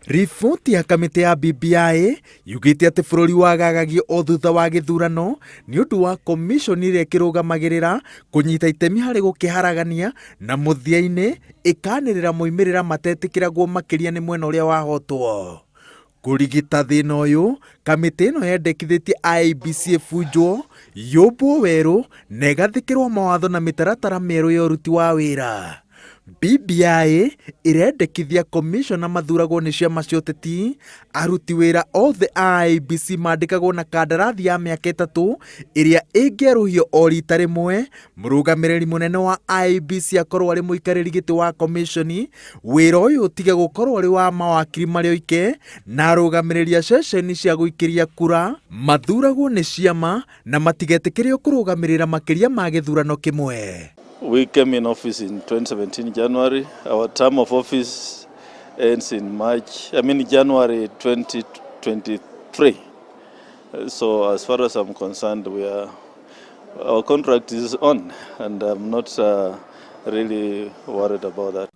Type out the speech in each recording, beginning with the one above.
Riboti ya kamĩtĩ ya BBI yugĩte atĩ bũrũri wagagagio o thutha wa gĩthurano nĩ ũndũ wa komiconi ĩrĩa ĩkĩrũgamagĩrĩra kũnyita itemi harĩ gũkĩharagania na mũthia-inĩ ĩkanĩrĩra moimĩrĩra matetĩkĩragwo makĩria nĩ mwena ũrĩa wahotwo. Kũrigita thĩna ũyũ, kamĩtĩ ĩno yendekithĩtie IEBC ĩbunjwo, yũmbwo werũ na ĩgathĩkĩrwo mawatho na mĩtaratara mĩerũ ya ũruti wa wĩra. BBI ĩrendekithia komishona mathuragwo nĩ ciama cia ũteti, aruti wĩra othe a IEBC mandĩkagwo na kandarathi ya mĩaka ĩtatũ ĩrĩa ĩngĩerũhio o rita rĩmwe, mũrũgamĩrĩri mũnene wa IEBC akorwo arĩ mũikarĩri gĩtĩ wa komishoni, wĩra ũyũ ũtige gũkorwo ũrĩ wa mawakiri marĩ oike, na arũgamĩrĩri a ceceni cia gũikĩria kura mathuragwo nĩ ciama na matigetĩkĩrio kũrũgamĩrĩra makĩria ma gĩthurano kĩmwe. We came in office in 2017 January. Our term of office ends in March, I mean January 2023. So as far as I'm concerned, we are, our contract is on and I'm not really worried about that.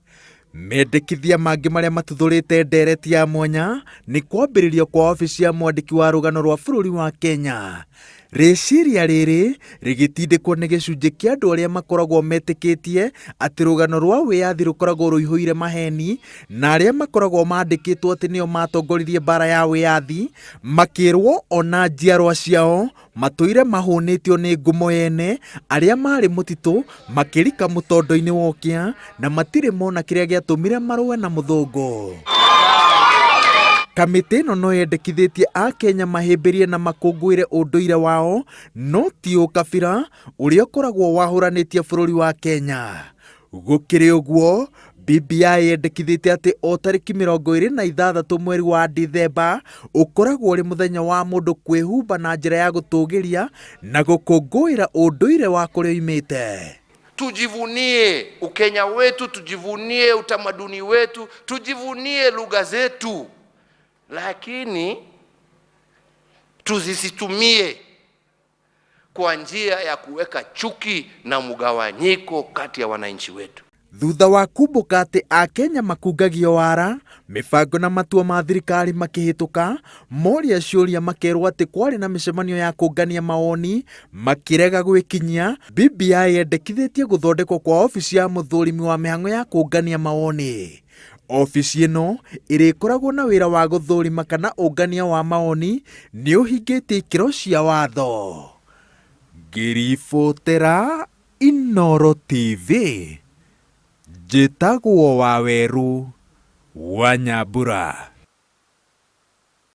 Mendekithia mangĩ marĩa matuthũrĩte ndereti ya mwanya nĩ kwambĩrĩrio kwa obici ya mwandĩki wa rũgano rwa bũrũri wa Kenya. Rĩciria rĩrĩ rĩgĩtindĩkwo nĩ gĩcunjĩ kĩa andũ arĩa makoragwo metĩkĩtie atĩ rũgano rwa wĩyathi rũkoragwo rũihũire maheni na arĩa makoragwo mandĩkĩtwo atĩ nĩo matongoririe mbara ya wĩyathi makĩrwo ona njiarwa ciao matũire mahũnĩtio nĩ ngumo yene arĩa marĩ mũtitũ makĩrika mũtondo-inĩ wa ũkĩa na matirĩ mona kĩrĩa gĩatũmire marũe na mũthũngũ. Kamĩtĩ ĩno no yendekithĩtie Akenya mahĩmbĩrie na makũngũĩre ũndũire wao no ti ũkabira ũrĩa ũkoragwo wahũranĩtie bũrũri wa Kenya. Gũkĩrĩ ũguo, BBI yendekithĩtie atĩ o tarĩki 26 mweri wa Dithemba ũkoragwo ũrĩ mũthenya wa mũndũ kwĩhumba na njĩra ya gũtũgĩria na gũkũngũĩra ũndũire wa kũrĩa oimĩte. Tujivunie Ukenya wetu, tujivunie utamaduni wetu, tujivunie lugha zetu, lakini tuzisitumie kwa njia ya kuweka chuki na mgawanyiko kati ya wananchi wetu. Thutha wa kumbũka atĩ Akenya makungagio wara, mĩbango na matua ma thirikari makĩhĩtũka, moria ciũria makerwo atĩ kwarĩ na mĩcemanio ya kũngania mawoni makĩrega gwĩkinyia, BBI yendekithĩtie gũthondekwo kwa obici ya mũthũrimi wa mĩhang'o ya kũngania mawoni. Obici ĩno ĩrĩkoragwo na wĩra wa gũthũrima kana ũngania wa mawoni nĩ ũhingĩtie ikĩro cia watho. Ngĩribotera Inooro TV, njĩtagwo Wawerũ wa Nyambura.